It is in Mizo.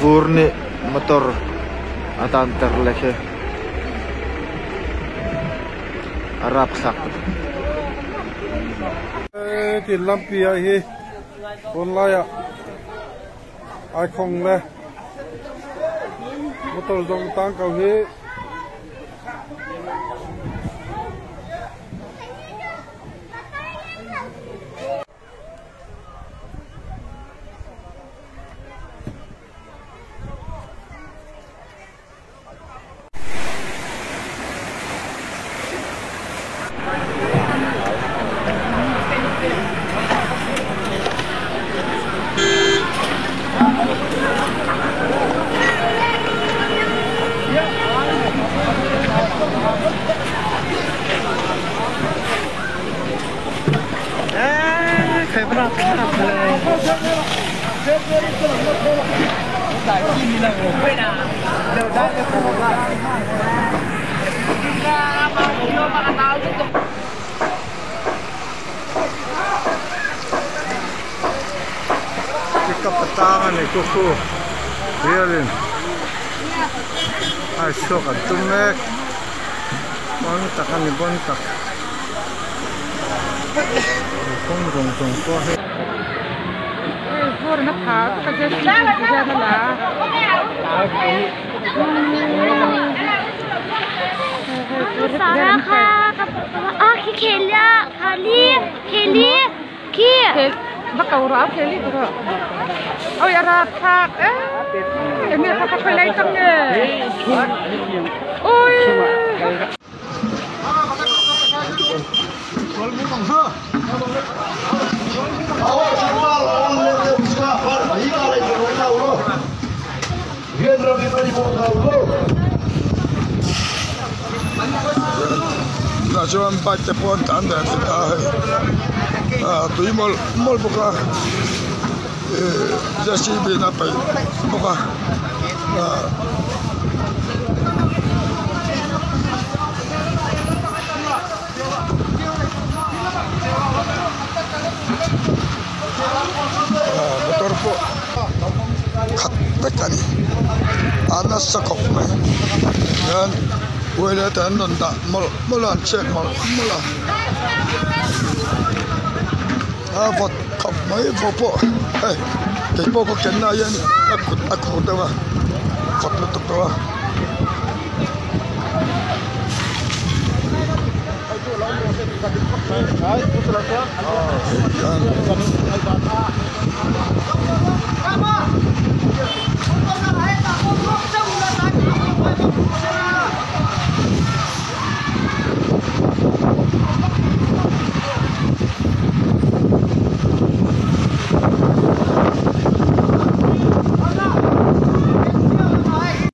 Vur nih motor a tanter le khi a rapthlak tuk. Tin lampi ah hi tunlai ah ai khong le motor zong tang ko hi. Pickup a tang a ni chu khu rialin a chhuak an tum mek bon tak a ni bon tak. Kawng zawng zawng pawh hei. Tunah chuan bike te pawh an tlan ve thei ta a hei ah tui mawlh mawlh bawk a ihh j c b in a paih bawk a ah. Motor pawh khat vek a ni a nasa khawp mai hian uaile te an rawn dah mawlh mawlh a an chhiat mawlh mawlh a a vawt khawp mai vawh pawh hei keipawh ka ken na ah hian ka kut a khur deuh a vawt lutuk tawh a.